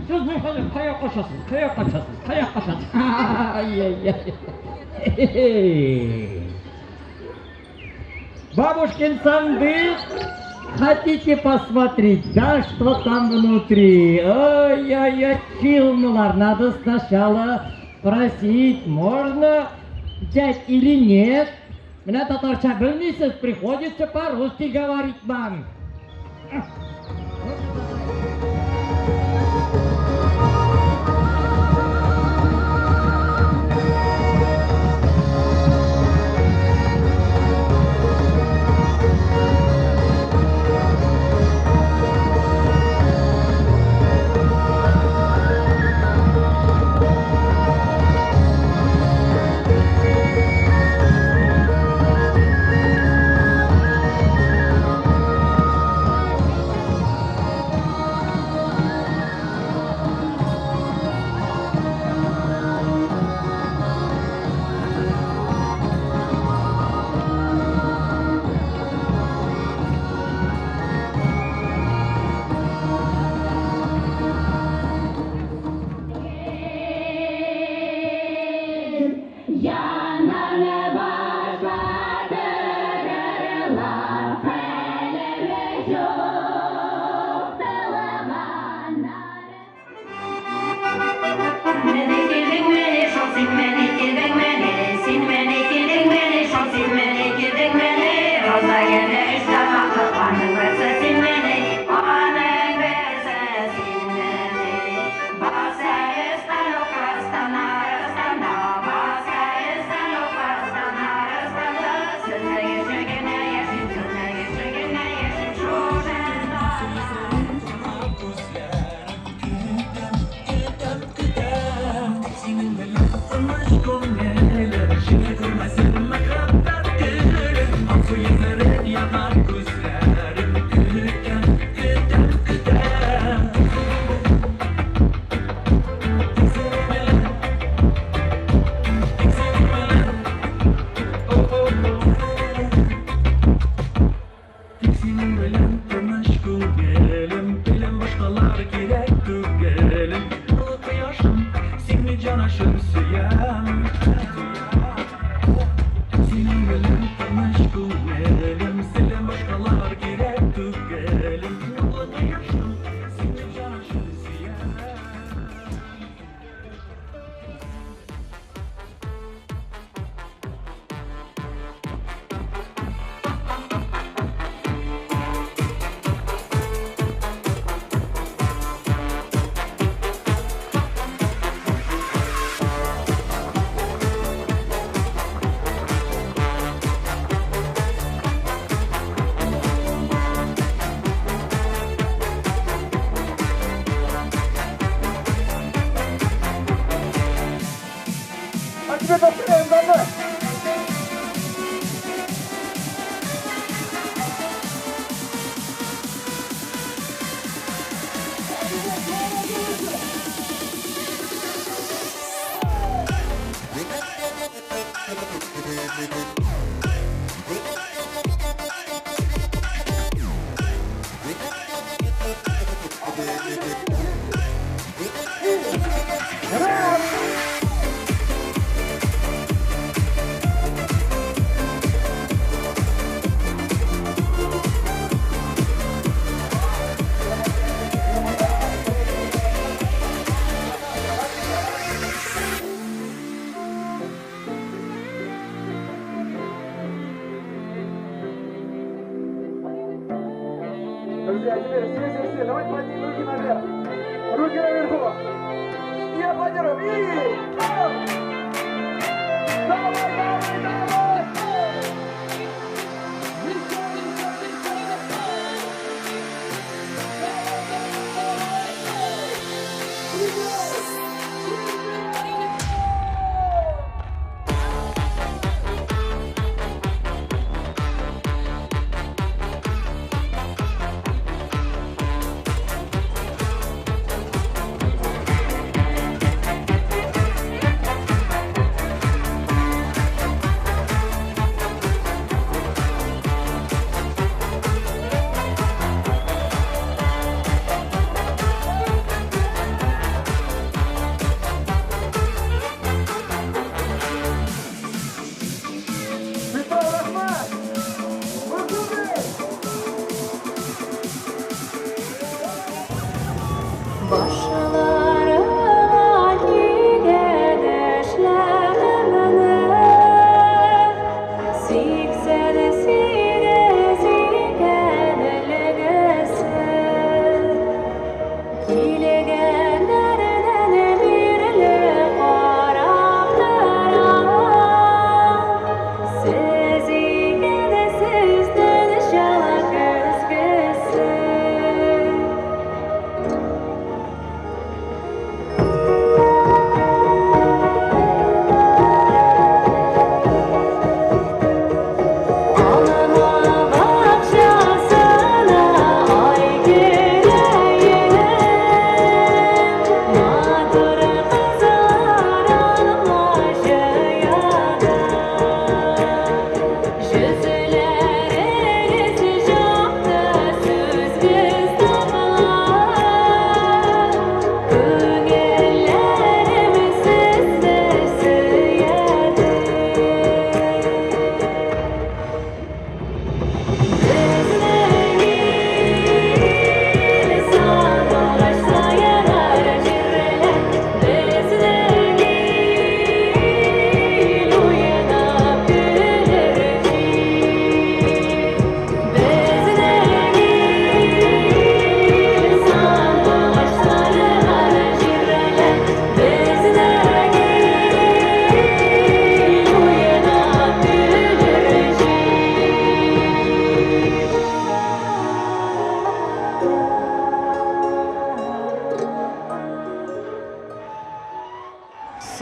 Сезнең хәзер кая качасыз? Кая качасыз? Кая качасыз? Ай-яй-яй. Бабушкин сандык. Хотите посмотреть, да, что там внутри? Ой-ой-ой, чилмалар, надо сначала просить, можно взять или нет. Менә татарча белмисез, приходится по-русски говорить вам. Друзья, теперь все, давайте поднимем руки наверх. Руки наверху. И аплодируем. И... Давай, давай, давай!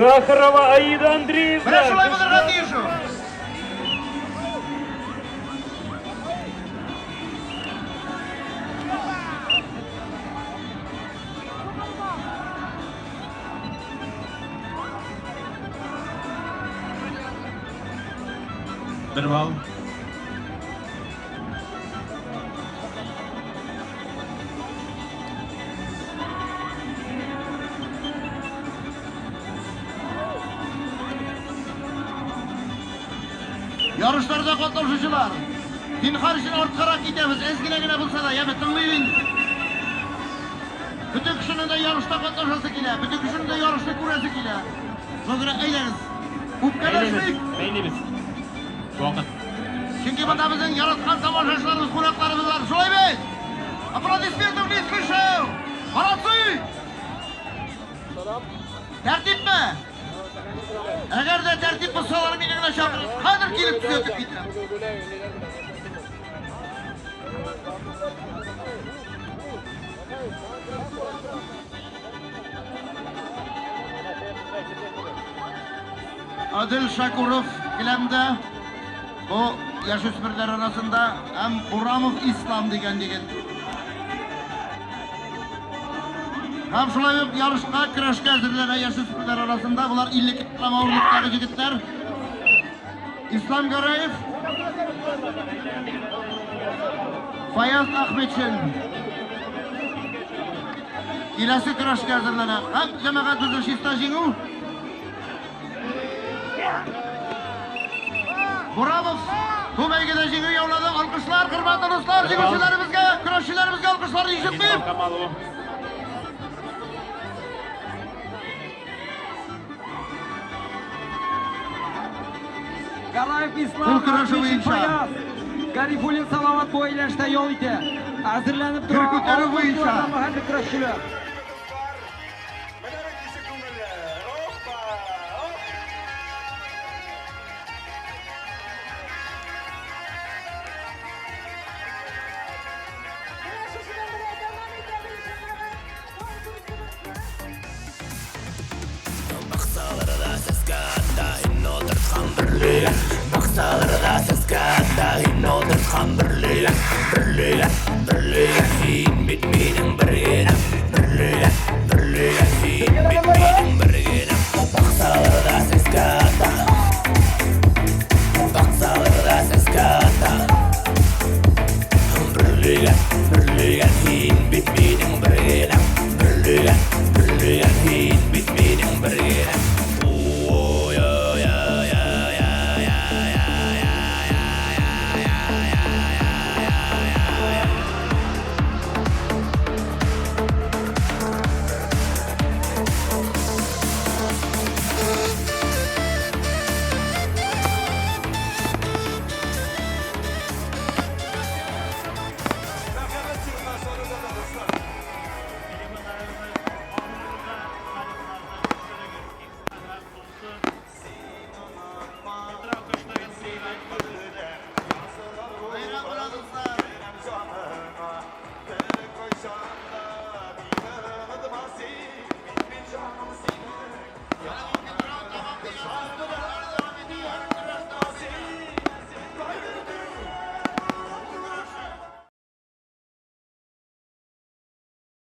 Сахарова Аида Андреевна. Менә шулай булырга тиеш ул. Бер балл. Ярышларда катнашучылар, зинһар өчен арткарак китәбез, әз генә генә булса да, яме тыңлыйк инде. Бөтен кешенең дә ярышта катнашасы килә, бөтен кешенең дә ярышны күрәсе килә. Шуңа күрә әйдәгез, үпкәләшмик. Бәйлибез. Вакыт. Чөнки монда безнең яраткан тамашачыларыбыз, кунакларыбыз бар. Шулай бит? Аплодисментов не слышал! Молодцы! Тәртипме? Әгәр дә тәртип булсалар, мине генә чакырыгыз. Хәзер килеп төзәтеп китәм. Адел Шакуров келәмдә бу яшүсмерләр арасында һәм Бурамов Ислам дигән егет. Һәм шулай ук ярышка көрәшкә әзерләнә яшүсмерләр арасында болар 50 килограмм авырлыктагы егетләр. Ислам Гәрәев, Фаяз Ахметшин. Киләсе көрәшкә әзерләнә. Һәм җәмәгать безнең чиста җиңү. Бурамов бу бәйгедә җиңү яулады. Алкышлар, хөрмәтле дуслар, җиңүчеләребезгә, көрәшчеләребезгә алкышлар ишетмим. Камалову. Гараев Ислам, Ул көрәше Ахметшин буенча. Фаяз. Гарифуллин Салават бу әйләнештә ял итә. Әзерләнеп Гер тора. күтәрү 60 буенча. килограмм хәрби көрәшчеләр. Менә бит ничек күңелле. Опа! Оп! Менә шушының белән дәвам итәбез җәмәгать конкурсыбызны.